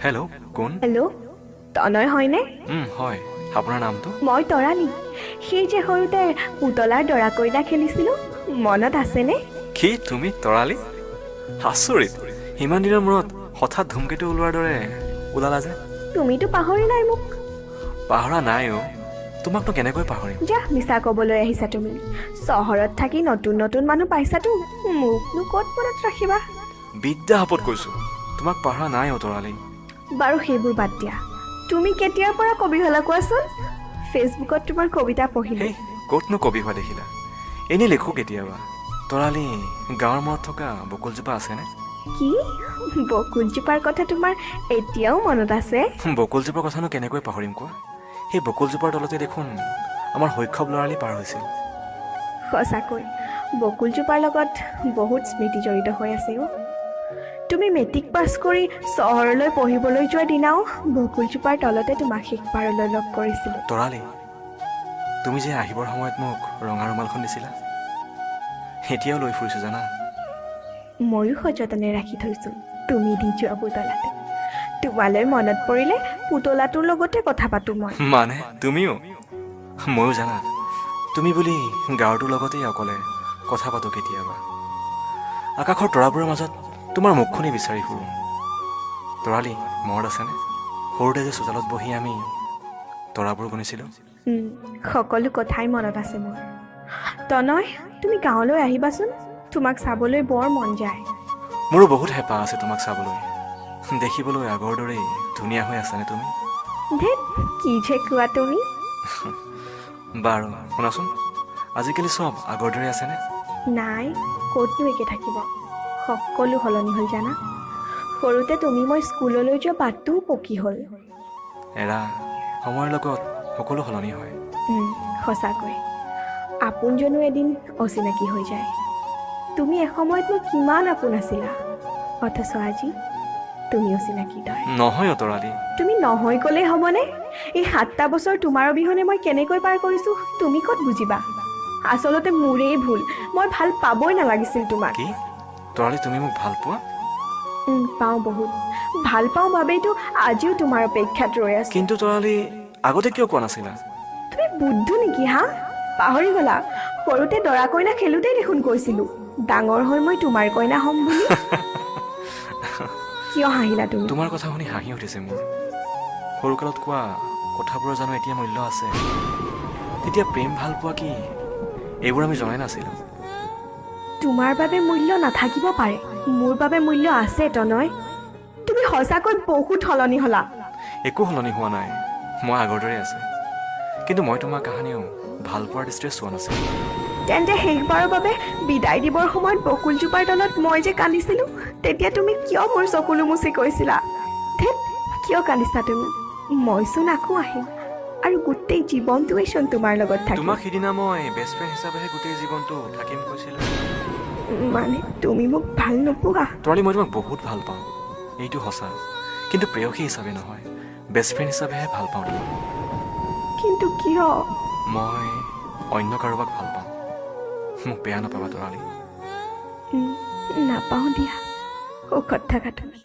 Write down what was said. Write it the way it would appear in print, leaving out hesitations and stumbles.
Hello', কোন? Hello', তনয় হয়নে? হয়। আপোনাৰ নামটো? মই তৰালী, সেই যে সৰুতে পুতলাৰ দৰা কইনা খেলিছিলোঁ, মনত আছেনে? কি তুমি তৰালী? আচৰিত, ইমান দিনৰ মূৰত হঠাৎ ধুমকেতু ওলোৱাৰ দৰে ওলালা যে। তুমিতো পাহৰিলাই মোক। পাহৰা নাই অ', তোমাকনো কেনেকৈ পাহৰিম? যা, মিছা ক'বলৈ আহিছা তুমি। চহৰত থাকি নতুন নতুন মানুহ পাইছাতো, মোকনো ক'ত মনত ৰাখিবা? বিদ্যা শপত কৈছোঁ, তোমাক পাহৰা নাই অ' তৰালী। বাৰু সেইবোৰ বাদ দিয়া, তুমি কেতিয়াৰ পৰা কবি হ'লা কোৱাচোন? ফেচবুকত তোমাৰ কবিতা পঢ়িলোঁ। হেই, ক'তনো কবি হোৱা দেখিলা? এনেই লিখোঁ কেতিয়াবা। তৰালী, গাঁৱৰ মূৰত থকা বকুলজোপা আছেনে? কি বকুলজোপাৰ কথা তোমাৰ এতিয়াও মনত আছে? বকুলজোপাৰ কথানো কেনেকৈ পাহৰিম কোৱা? সেই বকুলজোপাৰ তলতে দেখোন আমাৰ শৈশৱ ল'ৰালি পাৰ হৈছিল। সঁচাকৈ বকুলজোপাৰ লগত বহুত স্মৃতি জড়িত হৈ আছে অ'। তুমি মেট্ৰিক পাছ কৰি চহৰলৈ পঢ়িবলৈ যোৱাৰ দিনাও বকুলজোপাৰ তলতে তোমাক শেষবাৰলৈ লগ কৰিছিলোঁ। তৰালী, তুমি যে আহিবৰ সময়ত মোক ৰঙা ৰুমালখন দিছিলা, এতিয়াও লৈ ফুৰিছোঁ জানা। ময়ো সযতনে ৰাখি থৈছোঁ তুমি দি যোৱা পুতলাটো। তোমালৈ মনত পৰিলে পুতলাটোৰ লগতে কথা পাতোঁ মই। মানে তুমিও? ময়ো জানা, তুমি বুলি গাঁৱটোৰ লগতেই অকলে কথা পাতোঁ কেতিয়াবা। আকাশৰ তৰাবোৰৰ মাজত তোমাৰ মুখখনেই বিচাৰি ফুৰোঁ। তৰালী, মনত আছেনে সৰুতে যে চোতালত বহি আমি তৰাবোৰ গণিছিলোঁ? সকলো কথাই মনত আছে মোৰ। তনয়, তুমি গাঁৱলৈ আহিবাচোন, তোমাক চাবলৈ বৰ মন যায়। মোৰো বহুত হেঁপাহ আছে তোমাক চাবলৈ। দেখিবলৈ আগৰ দৰেই ধুনীয়া হৈ আছানে তুমি? ধেত, কি যে কোৱা তুমি। বাৰু শুনাচোন, আজিকালি চব আগৰ দৰে আছেনে? নাই, ক'তনো একে থাকিব, সকলো সলনি হ'ল জানা। সৰুতে তুমি মই স্কুললৈ যোৱা বাটটোও পকী হ'ল। এৰা, সময়ৰ লগত সকলো সলনি হয়। সঁচাকৈ আপোনজনো এদিন অচিনাকি হৈ যায়। তুমি এসময়ত মোৰ কিমান আপোন আছিলা, অথচ আজি তুমি অচিনাকি দৰে। নহয় অ' তৰালী। তুমি নহয় ক'লেই হ'বনে? এই 7টা বছৰ তোমাৰ অবিহনে মই কেনেকৈ পাৰ কৰিছোঁ তুমি ক'ত বুজিবা? আচলতে মোৰেই ভুল, মই ভাল পাবই নালাগিছিল তোমাক। কি তৰালী, তুমি মোক ভাল পোৱা? পাওঁ, বহুত ভাল পাওঁ বাবেইতো আজিও তোমাৰ অপেক্ষাত ৰৈ আছোঁ। কিন্তু তৰালী, আগতে কিয় কোৱা নাছিলা? তুমি বুদ্ধু নেকি? হা, পাহৰি গ'লা? সৰুতে দৰা কইনা খেলোঁতেই দেখোন কৈছিলোঁ ডাঙৰ হৈ মই তোমাৰ কইনা হ'ম বুলি। কিয় হাঁহিলা তুমি? তোমাৰ কথা শুনি হাঁহি উঠিছে মোৰ। সৰুকালত কোৱা কথাবোৰৰ জানো এতিয়া মূল্য আছে? তেতিয়া প্ৰেম ভাল পোৱা কি এইবোৰ আমি জনাই নাছিলোঁ। তোমাৰ বাবে মূল্য নাথাকিব পাৰে, মোৰ বাবে মূল্য আছে তনয়। তুমি সঁচাকৈ বহুত সলনি হ'লা। একো সলনি হোৱা নাই, মই আগৰ দৰে আছে। কিন্তু মই তোমাৰ কাহানিও ভাল পোৱাৰ দৃষ্টিৰে চোৱা নাছিলোঁ। তেন্তে শেষবাৰৰ বাবে বিদায় দিবৰ সময়ত বকুলজোপাৰ তলত মই যে কান্দিছিলোঁ, তেতিয়া তুমি কিয় মোৰ চকুলো মুচি কৈছিলা? ধেত, কিয় কান্দিছা তুমি? মইচোন আকৌ আহিম আৰু গোটেই জীৱনটোৱেইচোন তোমাৰ লগত থাকিম। তোমাক সিদিনা মই বেষ্ট ফ্ৰেণ্ড হিচাপেহে গোটেই জীৱনটো থাকিম কৈছিলোঁ। মানে তুমি মোক ভাল নোপোৱা? তৰালী, মই তোমাক বহুত ভাল পাওঁ, এইটো সঁচা। কিন্তু প্ৰেয়সী হিচাপে নহয়, বেষ্ট ফ্ৰেণ্ড হিচাপেহে ভাল পাওঁ তোমাক। কিন্তু কিয়? মই অন্য কাৰোবাক ভাল পাওঁ। মোক বেয়া নাপাবা তৰালী। নাপাওঁ দিয়া, সুখত থাকা তুমি।